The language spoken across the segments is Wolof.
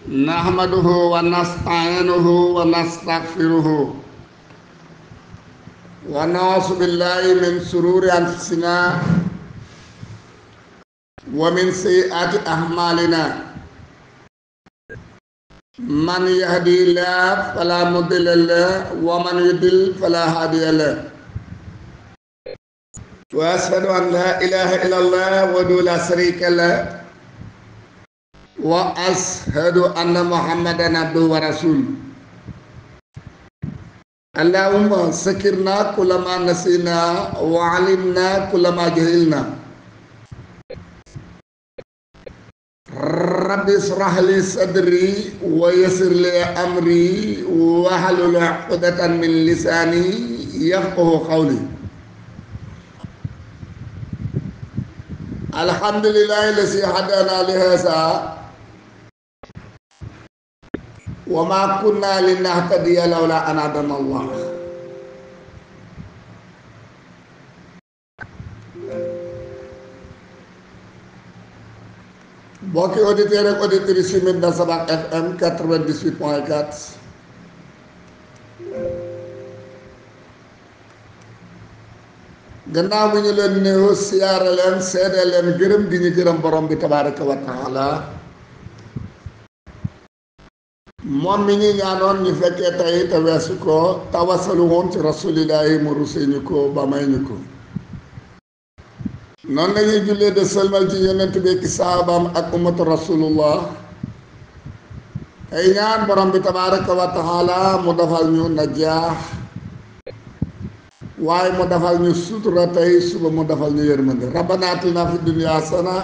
نحمده ونستعينه ونستغفره ونعوذ بالله من شرور أنفسنا ومن سيئات أعمالنا من يهدي الله فلا مضل له ومن يضلل فلا هادي له وأشهد أن لا إله إلا الله وحده لا شريك له وأشهد أن محمدا عبده ورسوله اللهم ذكرنا كل ما نسينا وعلمنا كل ما جهلنا رب اشرح لي صدري ويسر لي أمري واحلل عقدة من لساني يفقهوا قولي الحمد لله الذي هدانا لهذا وما كنا لنهتدي لولا أن هدانا الله mbokki auditeurs ak auditrices yi Médina Sabakh FM 98.4 gannaaw bi ñu leen néew siyaare leen seede leen gërëm di ñu gërëm borom bi tabaraka wa taala moom mi ñu ñaanoon ñu fekkee tey te weesu ko tawasalu woon ci rasulillahi mu rusee ñu ko ba may ñu ko noonu lañuy jullee de sëlmal ci yonent bi ki saabaam ak ummatu rasulullah ay ñaan borom bi tabaraka wa taala mu defal ñu najaax waaye mu defal ñu sutura tey suba mu defal ñu yërmande rabbana atina fi dunya hasana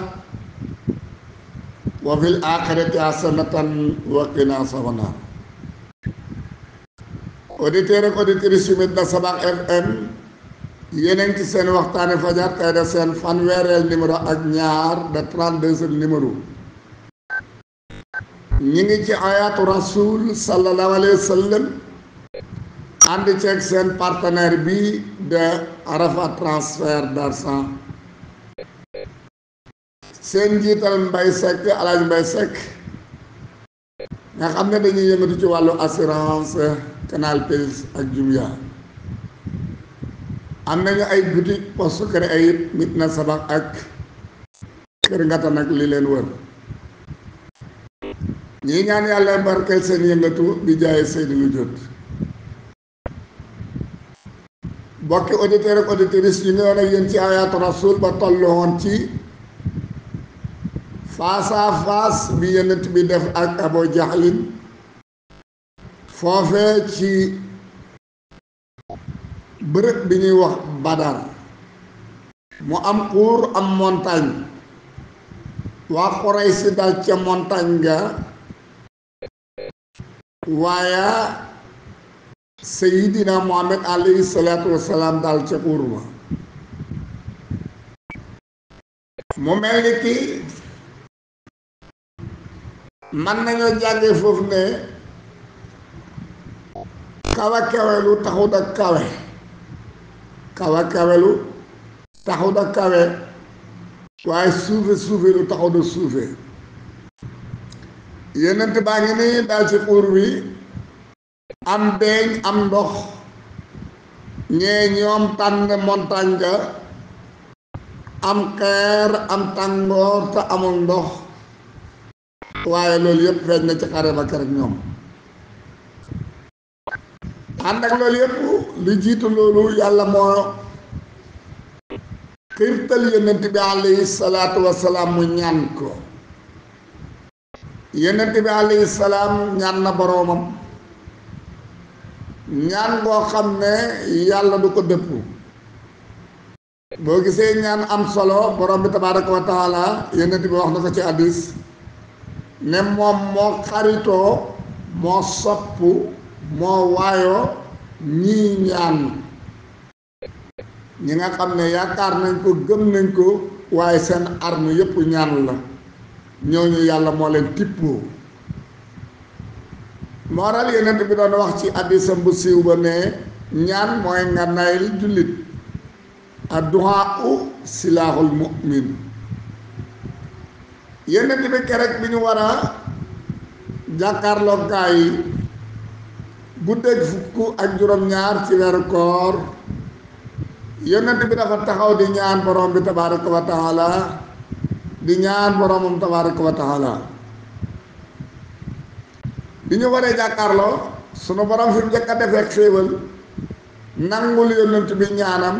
wa fil aaxirati hasanatan wa qina azaban naar auditeurs ak auditrices yu Médina Sabakh FM yéen ci seen waxtaani fajar tey de seen fanweereel numéro ak ñaar de 32e numéro ñi ngi ci ayaatu rasul sallallahu alayhi wa sallam ànd ceeg seen partenaire bi de Arafat transfert d'argent seen njiital Mbaye Seck Alaaji Mbaye Seck nga xam ne dañuy yëngatu ci wàllu assurance Canal Plus ak Jumia am nañu ay boutique poste kër Ayib Médina Sabakh ak Kër Ngata nag li leen wër ñii ñaan yàlla barkeel seen yëngatu di jaay Seydou lu jot bokki auditeurs ak auditrices ñu ngi woon ak yéen ci ayaatu rasul ba tollu woon ci face à face bi yonent bi def ak Abu Jahlin foofee ci bërëb bi ñuy wax Badar mu am xuur am montagne waa Quraysh si dal ca montagne ga waaye Seydina Muhammad alayhi salaatu wasalaam dal ca xuur ba mu mel ni ki man nañoo jàngee foofu ne kawe kawelu taxut ak kawe kawe kawelu taxut ak kawe waaye suufe suufe lu taxut ak suufe yonent baa ngi nii daal ci xuur wi am beeñ am ndox ñee ñoom tànn montagne ga am xeer am tàngoor te amul ndox waaye loolu yëpp feeñ na ci xare ba keroog ñoom ànd ak loolu yëpp li jiitu loolu yàlla moo xiirtal yonent bi alayhi salaatu wasalaam mu ñaan ko yonent bi alayhi salaam ñaan na boroomam ñaan boo xam ne yàlla du ko dëpp boo gisee ñaan am solo borom bi tabaraka wa taala yonent bi wax na ko ci hadis ne moom moo xaritoo moo sopp moo waayoo ñii ñaan ñi nga xam ne yaakaar nañ ko gëm nañ ko waaye seen arme yépp ñaan la ñooñu yàlla moo leen tippoo moo tax yonent bi doon wax ci hadiisam bu siiw ba ne ñaan mooy ngànnaayal jullit adduhaa u silaaxul mu'min yonent bi keroog bi ñu war a jàkkaarloo gaa yi guddeeg fukk ak juróom-ñaar ci weeru koor yonent bi dafa taxaw di ñaan borom bi tabaraka wa taala di ñaan boromam tabaraka wa taala bi ñu waree jàkkaarloo sunu borom fi mu njëkk a defee xéewal nangul yonent bi ñaanam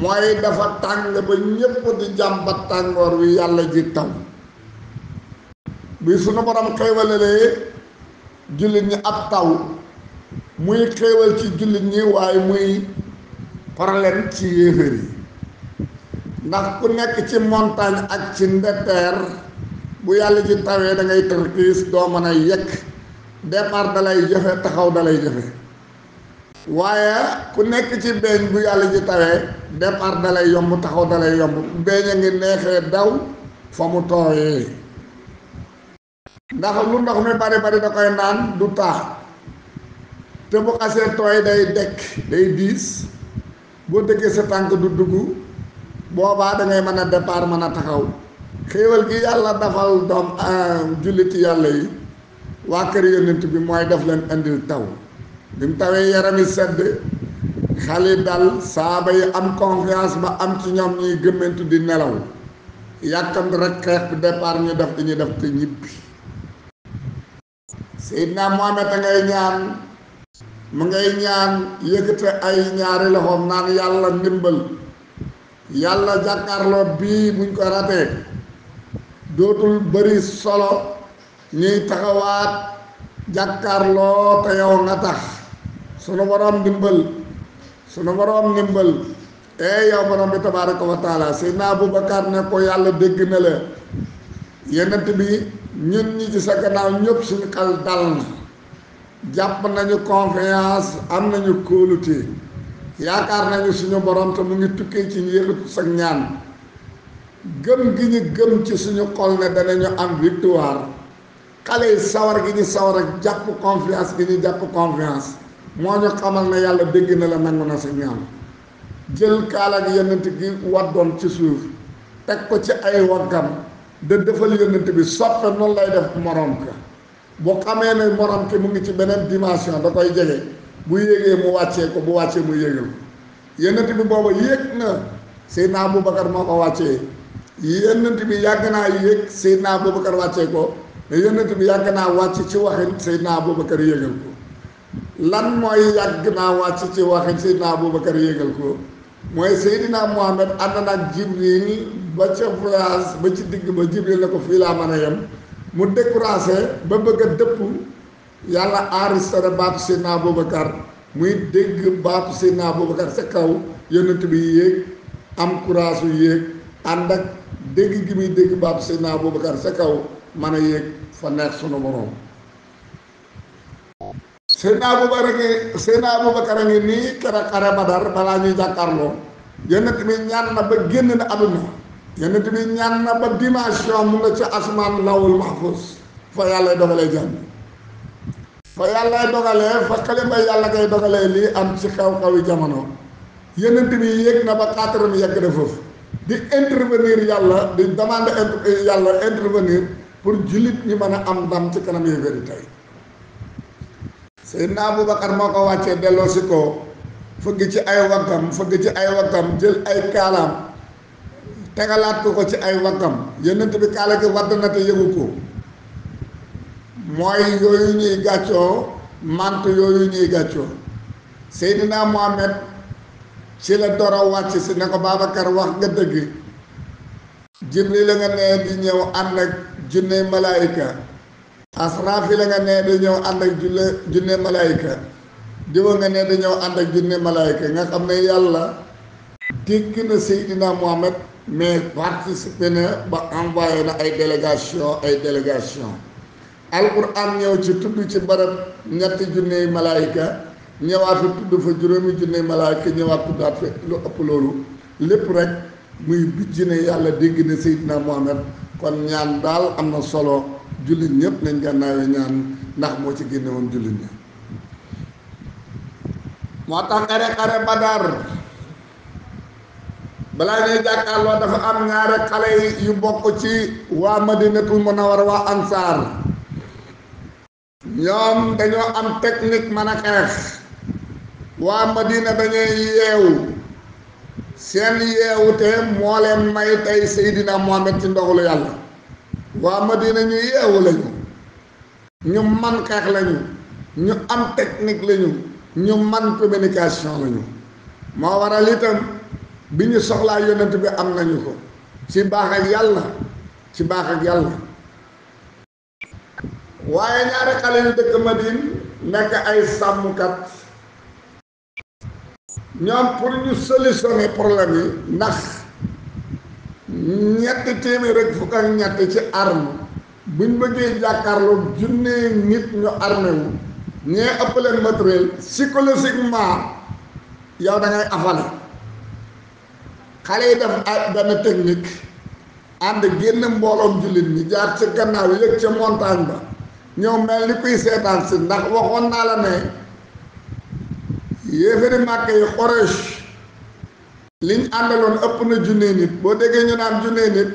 mooy dafa tàng ba ñépp di jàmbat tàngoor wi yàlla ji taw bi sunu borom xéewalalee jullit ñi ab taw muy xéewal ci jullit ñi waaye muy problème ci yéeféer yi ndax ku nekk ci montagne ak ci ndetteer bu yàlla ji tawee da ngay tërkiis doo mën a yekk départ dalay jafe taxaw dalay jafe waaye ku nekk ci beeñ bu yàlla ji tawee départ dalay yomb taxaw dalay yomb beeñ a ngi neexee daw fa mu tooyee ndax lu ndox mi bari bari da koy naan du taa te bu xasee tooy day dekk day diis boo dëggee sa tànk du dugg boobaa da ngay mën a départ mën a taxaw xéewal gi yàlla dafal doom julliti yàlla yi waa kër yonent bi mooy def leen indil taw bi mu tawee yarami sedd xale dal saaba yi am confiance ba am ci ñoom ñuy gëmmentu di nelaw yàkkamti rek xeex bi départ ñu def dañuy def te ñibbi Seydina Muhammad a ngay ñaan mu ngay ñaan yëkkate ay ñaari loxoom naan yàlla ndimbal yàlla jàkkaarloo bii buñ ko ratee dootul bari solo ñuy taxawaat jàkkaarloo te yow nga tax sunu borom ndimbal sunu borom ndimbal yow borom bi tabaraka wa taala Seydina Aboubacar ne ko yàlla dégg na la yenent bi ñun ñi ci sa gannaaw ñëpp suñu xel dal na jàpp nañu confiance am nañu kóolute yaakaar nañu suñu borom te mu ngi tukkee ci yëkkatu sa ñaan gëm gi ñu gëm ci suñu xol ne danañu am victoire xale yi sawar gi ñu sawar ak jàpp confiance gi ñu jàpp confiance moo ñu xamal ne yàlla dégg na la nangu na sa ñaan jël kaala gi yonent gi waddoon ci suuf teg ko ci ay waggam de defal yonent bi soppe noonu lay def morom ka bu xamee ne morom ki mu ngi ci beneen dimension da koy jege bu yéegee mu wàccee ko bu wàccee mu yéegal ko yonent bi booba yéeg na Seydina Aboubacar moo ko wàccee yonent bi yàgg naa yéeg Seydina Aboubacar wàccee ko te yonent bi yàgg naa wàcc ci waxin Seydina Aboubacar yéegal ko lan mooy yàgg naa wàcc ci waxin Seydina Aboubacar yéegal ko mooy Seydina Muhammad ànd na ak Jibril ba ca voyage ba ci digg ba Jibril ne ko fii laa mën a yem mu découragé ba bëgg a dëpp yàlla enregistré baatu Seydina Aboubacar muy dégg baatu Seydina Aboubacar sa kaw yonent bi yéeg am courage yu yéeg ànd ak dégg gi muy dégg baatu Seydina Aboubacar sa kaw mën a yéeg fa neex sunu borom Seydina Aboubacar a ngi nii keroog xare Badar balaa ñuy jàkkaarloo yonent bi ñaan na ba génn na àdduna yonent bi ñaan na ba dimension mu nga ci asmaan lawul mahfuz fa yàlla dogalee jàmm fa yàlla dogalee fa xalima yàlla ngay dogalee lii am ci xew-xewi jamono yonent bi yéeg na ba xaataram yegg na foofu di intervenir yàlla di demander yàlla intervenir pour jullit ñi mën a am ndam ci kanam yéeféeri tey Seydina Aboubacar moo ko wàccee delloo si ko fëgg ci ay waggam jël ay kaalaam tegalaat ko ci ay waggam yonent bi kaala gi wadd na te yëgu ko mooy yooyu ñuy gàccoo mant yooyu ñuy gàccoo Seydina Muhammad ci la doro wàcc si ne ko Babacar wax nga dëgg Jibril la nga nee di ñëw ànd ak junne malaayika Asrafil la nga nee di ñëw ànd ak junne malaayika diwa nga nee di ñëw ànd ak junne malaayika nga xam ne yàlla dégg na Seydina Muhammad mais participé na ba envoyé na ay délégation alquran ñëw ci tudd ci barab ñetti junne malaayika ñëwaat fi tudd fa juróomi junne malaayika ñëwaat tuddaat fa lu ëpp loolu lépp rek muy bijj ne yàlla dégg na Seydina Muhammad kon ñaan daal am na solo jullit ñëpp nañ gànnaawee ñaan ndax moo ci génne woon jullit ñi moo tax xare Badar balaa ñuy jàkkaarloo dafa am ñaari xale yu bokk ci waa Madinatul Munawwara waa Ansaar ñoom dañoo am technique mën a xeex. waa Madina dañuy yeewu seen yeewute moo leen may tey Seydina Muhammad ci ndogalu yàlla. waa Madina ñu yeewu lañu, ñu man xeex lañu, ñu am technique lañu, ñu man communication lañu. moo waral itam bi ñu soxlaa yonent bi am nañu ko ci baax ak yàlla, ci baax ak yàlla. waaye ñaari xale yu dëkk Madine nekk ay sàmmkat, ñoom pour ñu solutionner problème yi, ndax ñetti téeméer rek fukk ak ñett ci arme buñ bëggee jàkkaarloo junnee nit ñu armé wu ñee ëpp leen matériel, psychologiquement yow da ngay afale. xale yi def ay benn technique, ànd génn mbooloom jullit ñi jaar ci gannaaw yëg ca montagne ba ñëw mel ni kuy seetaan si. ndax waxoon naa la ne yéefari màkk yi Quraysh liñ àndaloon ëpp na junnee nit. boo déggee ñu naan junnee nit,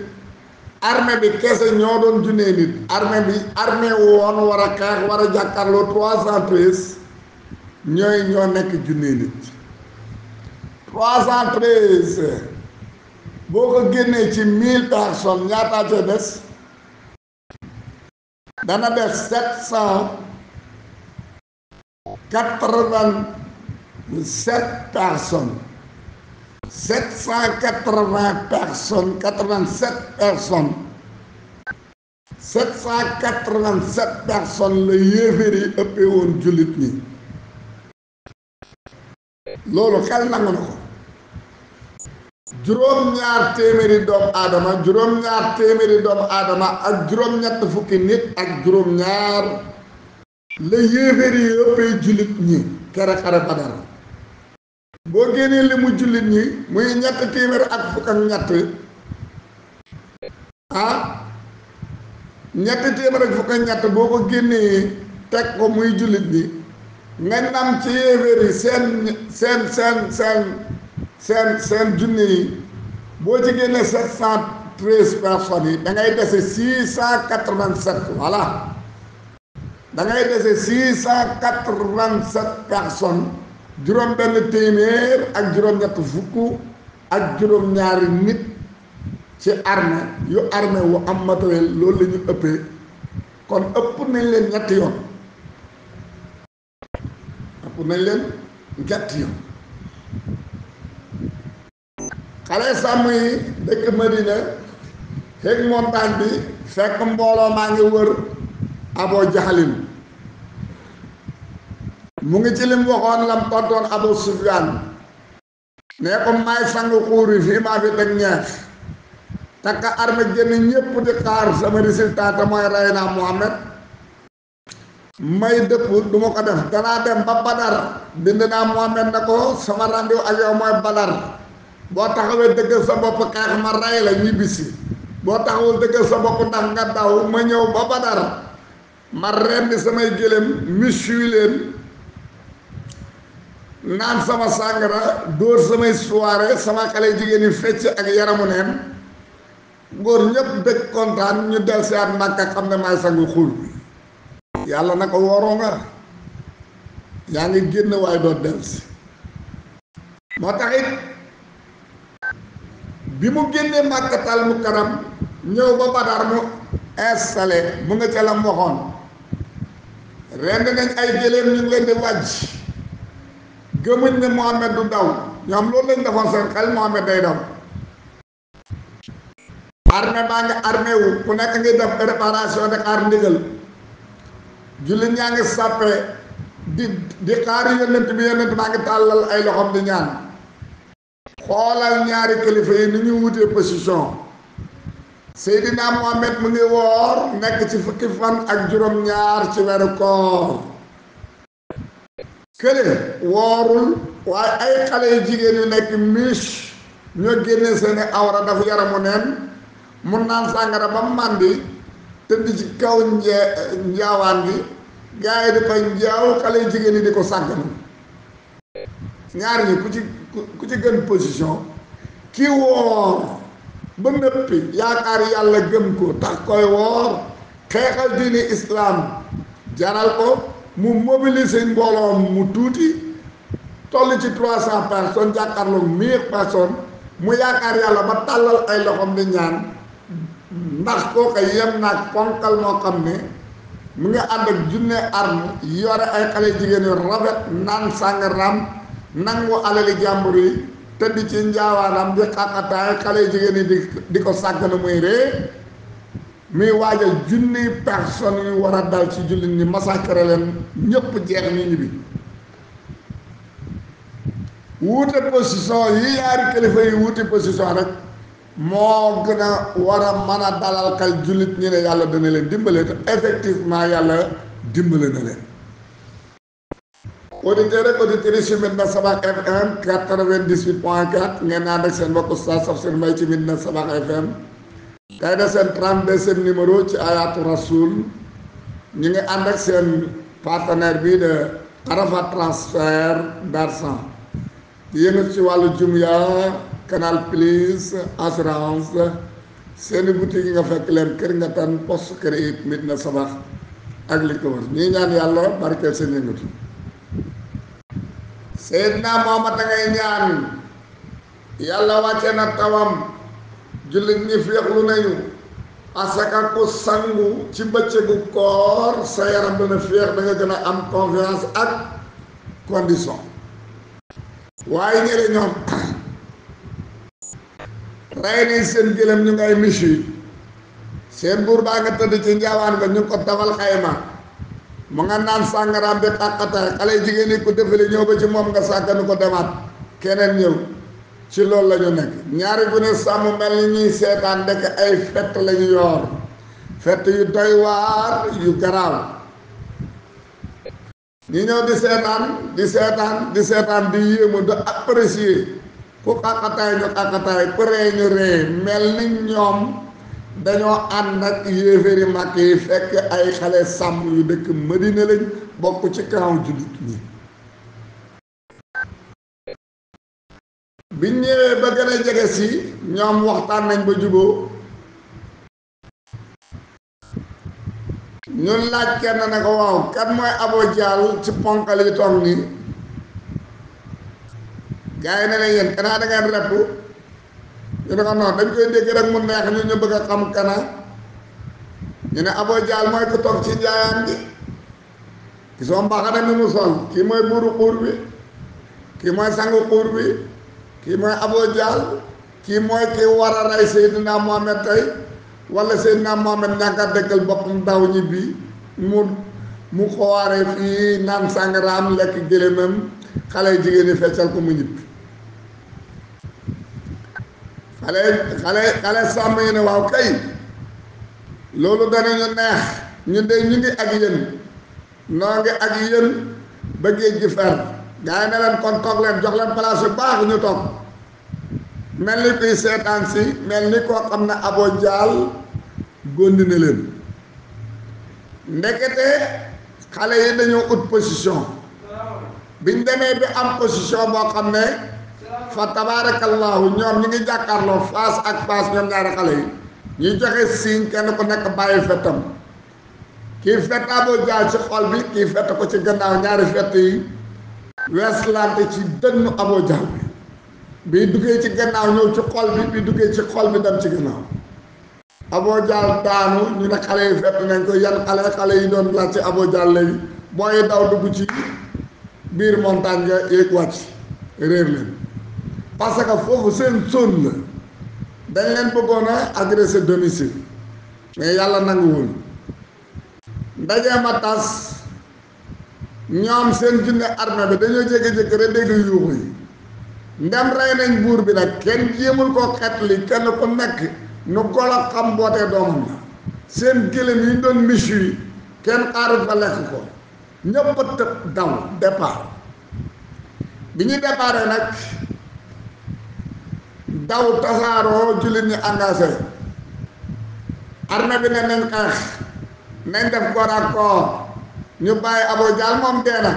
armée bi kese ñoo doon junnee nit. armée bi armée woon war a xeex war a jàkkaarloo 313 ñoo nekk junnee nit. 313 boo ko génnee ci 1000 personnes ñaataa ca des, dana def 787 personnes. 780 personnes, 87 personnes. 787 personnes la yéeféer yi ëppee woon jullit ñi. loolu xel nangu na ko. juróom-ñaar téeméeri doomu aadama ak juróom-ñett fukki nit ak juróom-ñaar la yéeféer yi ëppee jullit ñi kere xare Badar. boo génnee li mu jullit ñi muy ñett téeméer ak fukk ak ñett, ñetti téeméer ak fukk ak ñett boo ko génnee teg ko muy jullit ñi, nga nam ci yéeféer yi seen junni yi, boo ci génnee 713 personnes yi da ngay dese 687. voilà, da ngay dese 687 personnes. juróom benn téeméer ak juróom-ñett fukk ak juróom-ñaari nit ci armée yu armée wu am matériel. loolu la ñu ëppee. kon ëpp nañ leen ñetti yoon. xale sàmm yi dëkk Madina xeeg montagne bi fekk mbooloo maa ngi wër Abu Jahlin. mu ngi ci lim waxoon lam tontoon Abu Sufyaan ne ko maay sang xuur yi fii maa fi teg ñeex takka arme génn ñépp di xaar sama résultat te mooy rey naa Muhammad. may dëpp du ma ko def, danaa dem ba Badar bind naa Muhammad na ko sama rendez-vous ak yow mooy Badar. boo taxawee dëggal sa bopp xeex ma rey la ñibbisi, boo taxawul dëggal sa bopp ndax nga daw ma ñëw ba Badar ma rendi samay gëléem missuy leen, naan sama sàngara, dóor samay soirée, sama xale jigéen yi fecc ak yaramu neen, góor ñëpp dëkk kontaan ñu del si at Makka xam ne maay sangu xul bi. yàlla na ko woroo nga, yaa ngi génn waaye doo del si. moo tax it bi mu génnee Makkatal Mukarram ñëw ba Badar mu installé mu nga ca lam waxoon. rend nañ ay gëléem ñu ngi leen di wàjj, gëmuñ ne Muhammad du daw, ñoom loolu lañ defoon seen xel, Muhammad day daw. armée baa ngi armé wu, ku nekk ngi def préparation de xaar ndigal. jullit ñaa ngi sàppe di xaar yonent bi maa ngi tàllal ay loxom di ñaan. xoolal ñaari kilifa yi ni ñu wutee position. Seydina Muhammad mu ngi woor nekk ci fukki fan ak juróom-ñaar ci weeru koor. kële woorul, waaye ay xale yu jigéen yu nekk miche ñoo génne seeni awra dafa yaramu neen, mun naan sàngara ba màndi tëdd ci kaw njaawaan gi, gaa yi di ko njaaw, xale yu jigéen yi di ko sàgganu. ñaar ñi ku ci gën position, kii woor ba nëppi yaakaar yàlla gëm ko tax koy woor xeexal diini islaam jaral ko mu mobiliser mbooloo mu tuuti toll ci 300 personnes jàkkaarloog 1000 personnes mu yaakaar yàlla ba tàllal ay loxoom di ñaan ndax kooka yem naag ponkal moo xam ne mu ngi ànd ak junne arme yore ay xale jigéen yu rafet naan sàngaraam nangu alali jàmbur yi tëdd ci njaawaanam di xaqataay xale jigéen yi di ko sàgg na muy ree muy waajal junni personnes yu war a dal ci jullit ñi massacre leen ñëpp jeex ñu ñibbi wuute position yi yaari kilifa yi wuute position rek moo gën a war a mën a dalal xel jullit ñi ne yàlla dana leen dimbale te effectivement yàlla dimbale na leen auditeurs rek auditrices yu Medina Sabakh FM 98.4 ngeen naan ak seen mbokk Oustaz Tafsir Mbaye ci Medina Sabakh FM tey de seen 32e numéro ci Ayatou Rasoul ñu ngi ànd ak seen partenaire bi de Arafat transfert d'argent di yëngu ci wàllu Jumia Canal Plus assurance seeni boutique yi nga fekk leen kër nga tan poste kër it Medina Sabakh ak li ko wër ñii ñaan yàlla barkeel seen yëngatu Seydina Muhammad da ngay ñaan yàlla wàcce na tawam jullit ñi féexlu nañu asaka ku sangu ci bëccëgu koor sa yaram dana féex da nga gën a am confiance ak condition waaye ñële ñoom rey nañ seen gëlëm ñu ngay michu seen buur baa nga tëdd ci njaawaan ba ñu ngi ko tafal xayma mu nga naan sàngaraam bi xàqataay xale jigéen yi ku defali ñëw ba ci moom nga sàgganu ko demaat keneen ñëw ci loolu la ñu nekk ñaari gune sàmm mel ni ñuy seetaan ndekk ay fett la ñu yor fett yu doy waar yu garaaw ñu ñëw di seetaan di yéemu di apprécier ku xàqataay ñu xàqataay ku ree ñu ree mel ni ñoom dañoo ànd ak yéeféeri màkk yi fekk ay xale sàmm yu dëkk Madina lañ bokk ci camp jullit ñi biñ ñëwee ba gën a jege si ñoom waxtaan nañ ba juboo ñun laaj kenn ne ko waaw kan mooy Abu Jahl ci ponkal yi toog nii gars yi ne leen yéen kanaa da ngeen repp ñu ne ko noonu dañ koy dégg rek mu neex ñu bëgg a xam kana ñu ne Abu Jahl mooy ko toog ci njaayaan gi gisoo mbaxana mi mu sol kii mooy buuru xuur bi kii mooy sangu xuur bi kii mooy Abu Jahl kii mooy ki war a rey Seydina Mohamed tey wala Seydina Mohamed ñàkk a dëkkal boppam daw ñibbi mu xoowaare fii naan sàngaraam lekk gëlémam xale jigéen yi feccal ko mu ñibbi xale sàmm yi ne waaw kay loolu danañu neex ñu de ñu ngi ak yéen noo ngi ak yéen ba géej gi fer gaa yi ne leen kon toog leen jox leen place yu baax ñu toog mel ni kuy seetaan si mel ni koo xam ne Abu Jahl góndi na leen ndekete xale yi dañoo ut position biñ demee bi am position boo xam ne fa tabarakallahu ñoom ñi ngi jàkkaarloo face ak face ñoom ñaari xale yi ñuy joxe signe kenn ku nekk bàyyi fettam kii fett Abu Jahl ci xol bi kii fett ko ci gannaaw ñaari fett yi weslante ci dënnu Abu Jahl bi duggee ci gannaaw ñëw ci xol bi duggee ci xol bi dem ci gannaaw Abu Jahl daanu ñu ne xale yi fett nañ ko yan xale yi doon laaj ci Abu Jahl léegi booy daw dugg ci biir montagne nga yéeg wàcc réer leen parce que foofu seen zone la dañ leen bëggoon a agresser domicile mais yàlla nanguwul ndajee ma tas ñoom seen junne armée bi dañoo jékki-jékki rek dégg yuuxu yi ndem rey nañ buur bi nag kenn jéemul koo xetli kenn ku nekk nu golo xam bootee doomam la seen gëlëm yi doon michu yi kenn xaarut fa lekk ko ñëpp a tëb daw départ bi ñu déparé nag daw tasaaroo jullit ñi engagé armée bi ne nañ xeex nañ def corps à corps ñu bàyyi Abu Jahl moom dee na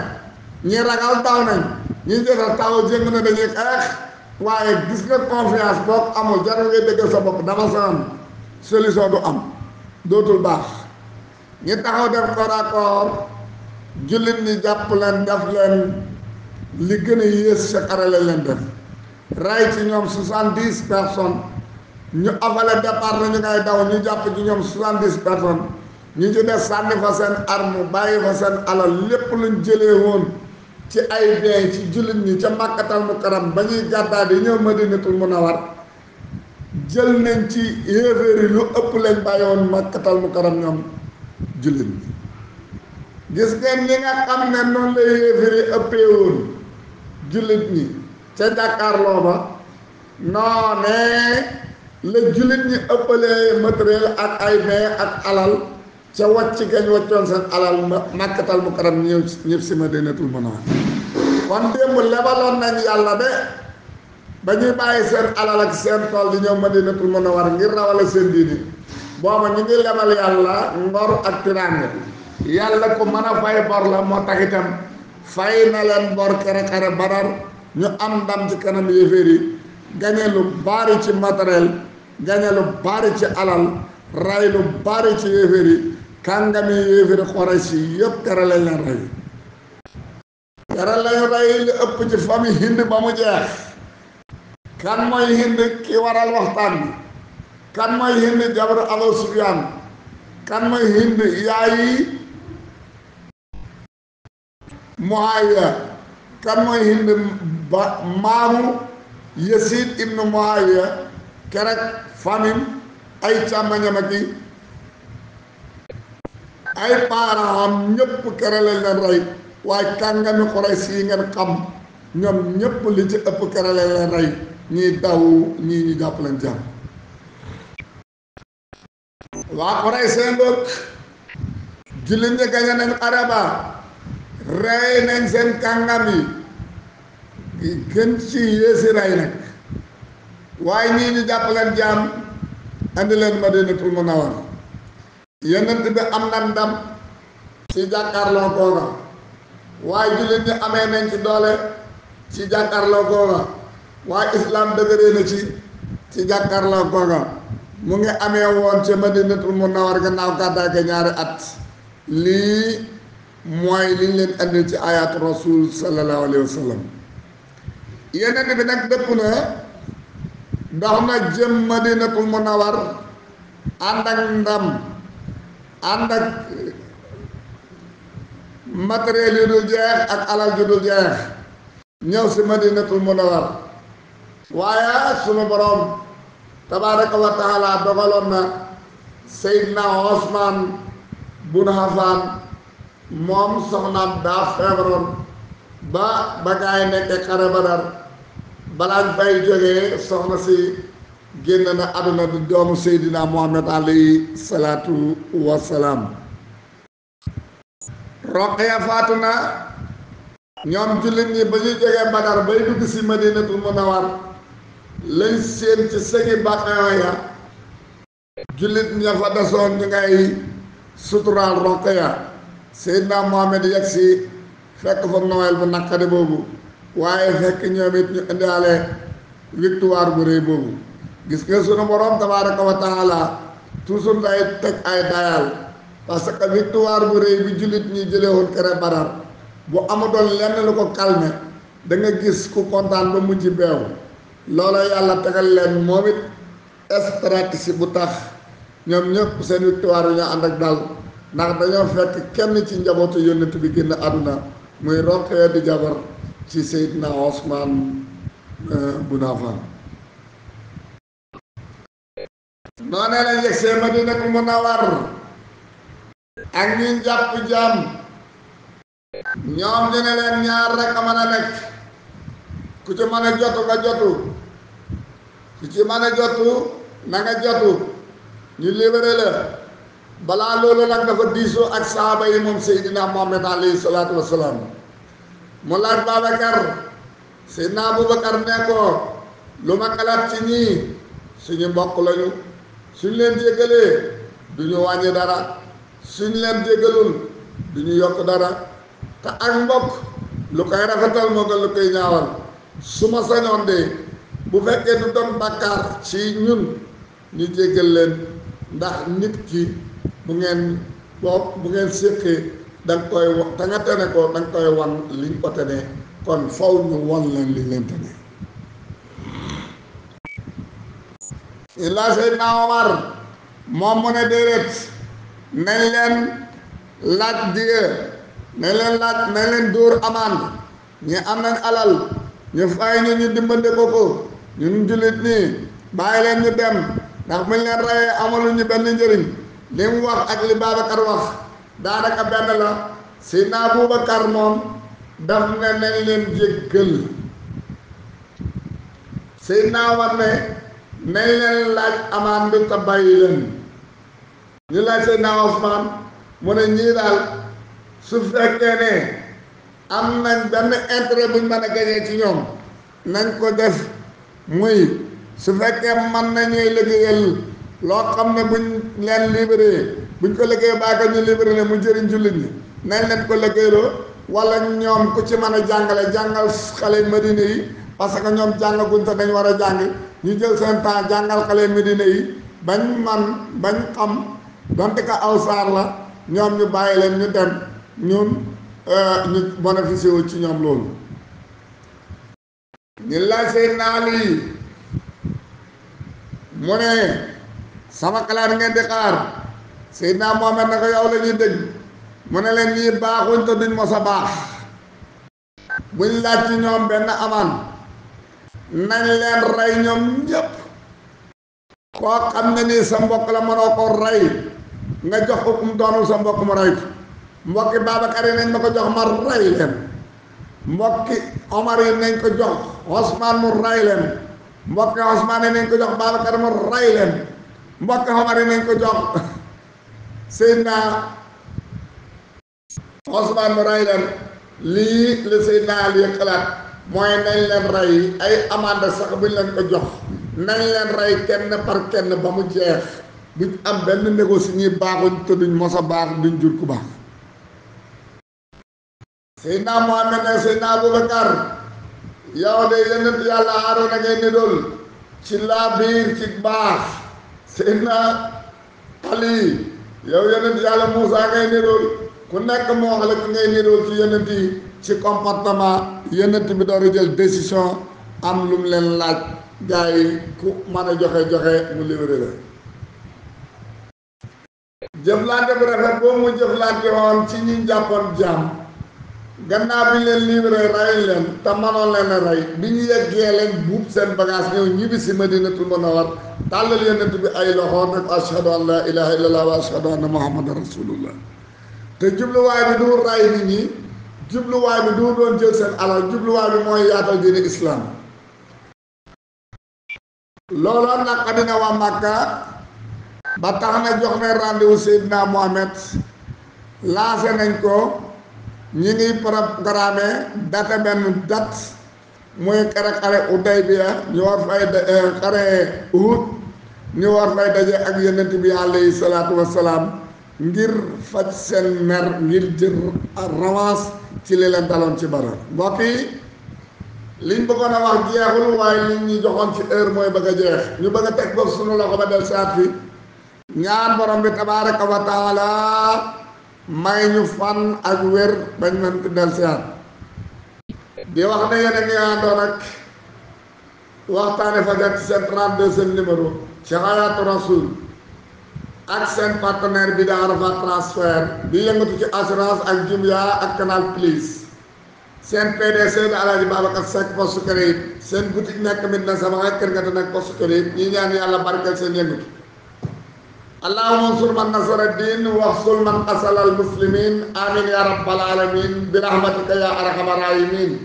ñi ragal daw nañ ñi jot a taw jéng na dañuy xeex waaye gis nga confiance boo amul jarul ngay dëggal sa bopp dafa sa am solution du am dootul baax ñi taxaw def corps à corps jullit ñi jàpp leen def leen li gën a yées sa xare la leen def ray ci ñoom 70 personnes ñu avale départ na ñu ngay daw ñu jàpp ci ñoom 70 personnes ñu ci des sànni fa seen arme bàyyi fa seen alal lépp luñ jëlee woon ci ay bien ci jullit ñi ca Makkatal Mukarram ba ñuy gàddaa di ñëw Madinatul Munawwar jël nañ ci yéeféer yi lu ëpp leen bàyyi woon Makkatal Mukarram ñoom jullit ñi gis ngeen li nga xam ne noonu la yéeféer yi ëppee woon jullit ñi ca jàkkaarloo ba noonee la jullit ñi ëppalee matériel ak ay bien ak alal ca wàcc gañ wàccoon seen alal Makkatal Mukarram ñëw si Madinatul Munawwar kon démb lebaloon nañ yàlla de ba ñuy bàyyi seen alal ak seen tool di ñëw Madinatul Munawwar ngir rawale seen diini booba ñu ngi lebal yàlla ngor ak tiraanga yàlla ko mën a fay bor la moo tax itam fay na leen bor kere xare Badar ñu am ndam ci kanam yéeféer yi gañe lu bari ci matériel gañe lu bari ci alal ray lu bari ci yéeféer yi kàngami yéeféeri Quraysh yi yëpp kere lañ leen rey kere lañ rey li ëpp ci famille Hind ba mu jeex kan mooy Hind ki waral waxtaan bi kan mooy Hind jabaru Abu Sufyaan kan mooy Hind yaayi Muawiya kan mooy Hind ba maamu Yasid ibnu Muawiya kerek famille ay càmmañam ak ay parents am ñëpp kere lañ leen rey waaye kàngami Quraysh yi ngeen xam ñoom ñëpp li ci ëpp kere lañ leen rey ñii daw ñii ñu jàpp leen jàmm waa Quraysh seen bopp jullit ñi gañe nañ xare ba rey nañ seen kàngam yi gën ci yéesi rey nag waaye ñii ñu jàpp leen jàmm andi leen Madinatul Munawwar yonent bi am na ndam ci jàkkaarloo googa waaye jullit ñi amee nañ ci doole ci jàkkaarloo googa waaye islam dëgëree na ci jàkkaarloo googa mu ngi amee woon ca Madinatul Munawwar gannaaw gàddaay ga ñaari at lii mooy liñ leen andi ci ayaatu rasul sallallahu alayhi wa sallam yonent bi nag dëpp na dox na jëm Madinatul Munawwar ànd ak ndam ànd ak matériel yu dul jeex ak alal ju dul jeex ñëw si Madinatul Munawwar waaye sunu borom tabaaraka wa taala dogaloon na Seydina Osman bun Affan moom soxnaam daa feebaroon ba gaay nekkee xare Badar balaañ fay jógee soxna si génn na àdduna di doomu Seydina Muhammad alayhi salaatu wassalaam Roqaya faatu na ñoom jullit ñi ba ñuy jógee Badar bay dugg si Madinatul Munawwar lañ seen ci sëgi bàqayo ya jullit ña fa desoon ñu ngay suturaal Roqaya Seydina Muhammad yegg si fekk fa Noël bu naqari boobu waaye fekk ñoom it ñu indaale victoire bu rëy boobu gis nga sunu borom tabaaraka wa taala toujours day teg ay dayal parce que victoire bu rëy bi jullit ñi jëlee woon kere Badar bu amutoon lenn lu ko calmer da nga gis ku kontaan ba mujj beew loola yàlla tegal leen moom it stratégie bu tax ñoom ñëpp seen victoire yu ñu ànd ak dal ndax dañoo fekk kenn ci njabootu yónnent bi génn àdduna muy Roqaya di jabar ci Seydina Osman bun Affan noonee lañ yegsee Madinatul Munawwar ak ñi jàpp jaam ñoom ñu ne leen ñaar rek a mën a nekk ku ci mën a jotu nga jotu ku ci mën a jotu na nga jotu ñu libéré la balaa loolu nag dafa diisoo ak saaba yi moom Seydina Muhammad alayhi salaatu wassalaam mu laaj Babacar Seydina Aboubacar ne ko lu ma xalaat ci ñii suñu mbokk lañu suñ leen jéggalee du ñu wàññi dara suñ leen jéggalul du ñu yokk dara te ak mbokk lu koy rafetal moo gën lu koy ñaawal su ma sañoon de bu fekkee du doon bàkkaar ci ñun ñu jéggal leen ndax nit ki bu ngeen boo bu ngeen séqee da nga koy wax te nga tene ko da nga koy wan liñ ko tene kon faw ñu wan leen liñ leen tene illaa Seydina Omar moom mu ne déedéet nañ leen laaj dige nañ leen laaj nañ leen dóor amande ñi am nañ alal ñu fay ñu dimbande ko ñun jullit nii bàyyi leen ñu dem ndax buñ leen reyee amaluñu benn njëriñ li mu wax ak li Babacar wax daanaka benn la Seydina Aboubacar moom daf ne nañ leen jéggal Seydina Omar ne nañ leen laaj amande te bàyyi leen ñu laaj Seydina Ousmane mu ne ñii daal su fekkee ne am nañ benn intérêt buñ mën a gañee ci ñoom nañ ko def muy su fekkee mën nañuy liggéeyal loo xam ne buñ leen libéré buñ ko liggéey baaka ñu libéré ne mu jëriñ jullit ñi nañ leen ko liggéeyloo wala ñoom ku ci mën a jàngale jàngal xale Medina yi parce que ñoom jàngaguñ te dañ war a jàng ñu jël seen temps jàngal xale Medina yi bañ man bañ xam donte ka aw saar la ñoom ñu bàyyi leen ñu dem ñun ñu bénéficié wu ci ñoom loolu ñu laaj seen naal yi mu ne sama xalaat ngeen di xaar Seydina Mohamed na ko yow la ñuy dégg mu ne leen ñii baaxuñ te duñ mos a baax buñ laaj ci ñoom benn amaan nañ leen rey ñoom ñëpp koo xam ne nii sa mbokk la mënoo ko rey nga jox ko kum doonul sa mbokk mu rey ko mbokki Babacar yi nañ ma ko jox ma rey leen mbokki Omar yi nañ ko jox Ousmane mu rey leen mbokki Ousmane yi nañ ko jox Babacar mu rey leen mbokki Omar yi nañ ko jox Seydina Ousmane mu rey leen lii la Seydina Ali xalaat mooy nañ leen rey ay amande sax buñ leen ko jox nañ leen rey kenn par kenn ba mu jeex duñ am benn négocie ñi baaxuñ te duñ mos a baax duñ jur ku baax Seydina Mohamed ne Seydina Aboubacar yow de yonent yàlla Haaruna ngay nidool ci laa biir ci baax Seydina Ali yow yonent yàlla Moussa ngay nidool ku nekk moo wax la ki ngay nidool ci yonent yi ci comportement yonent bi door a jël décision am lu mu leen laaj gars yi ku mën a joxe mu livré la jëflante bu rafet boobu mu jëflante woon ci ñi jàppoon jaam gannaaw bi ñu leen livré rey leen te manoon leen a rey bi ñu yeggee leen buub seen bagage ñëw ñibbi si Madinatul Munawwar tàllal yonent bi ay loxo nag ashhadu an la ilaha illallah wa ashhadu anna muhammadan rasulullah te jubluwaay bi du rey nit ñi jubluwaay bi du doon jël seen alal jubluwaay bi mooy yaatal diine islam looloo nag dina waa Makka ba tax na jox ne rendez-vous Seydina Mohamed lancé nañ ko ñi ngi programme date benn date muy xare Hudaybiya ñu war fay xare Uhud ñu war fay daje ak yonent bi alayhi salaatu wassalaam ngir faj seen mer ngir jël revanche ci li leen daloon ci Badar mbokk yi liñ bëggoon a wax jeexul waaye liñ ñu joxoon ci heure mooy bëgg a jeex ñu bëgg a teg boobu sunu loxo ba del saat fi ñaan borom bi tabaaraka wa taala may ñu fan ak wér bañ mën ko del saat di wax ne yéen a ngi àndoon ak waxtaane fajar ci seen 32e numéro ci Hayatou Rassoul ak seen partenaire bi da Arafat transfert di yëngatu ci assurance ak Jumia ak Canal Plus seen PDC di Alaaji Babacar Seck poste Crédit seen boutique nekk Medina Sama ak kër nga te nekk poste Crédit ñi ñaan yàlla barkeel seen yëngatu allahumma ansur man nasara din waxsul man qasala al muslimin amin ya rabbal alamin bi rahmatika ya arhamar rahimin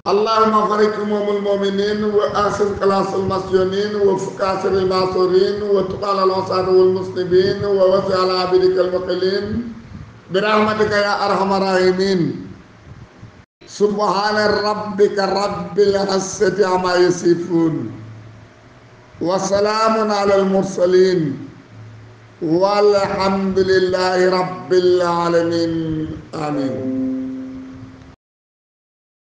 allahumma farik umumul mu'minin wa asir kalasul masjunin wa fukasir al masurin wa tuqal al wasad wal muslimin wa wasi ala abidika al muqillin bi rahmatika ya arhamar rahimin subhana rabbika rabbil izzati amma yasifun wa salaamun ala al-mursalin walhamdulillahi rabbil alamin amin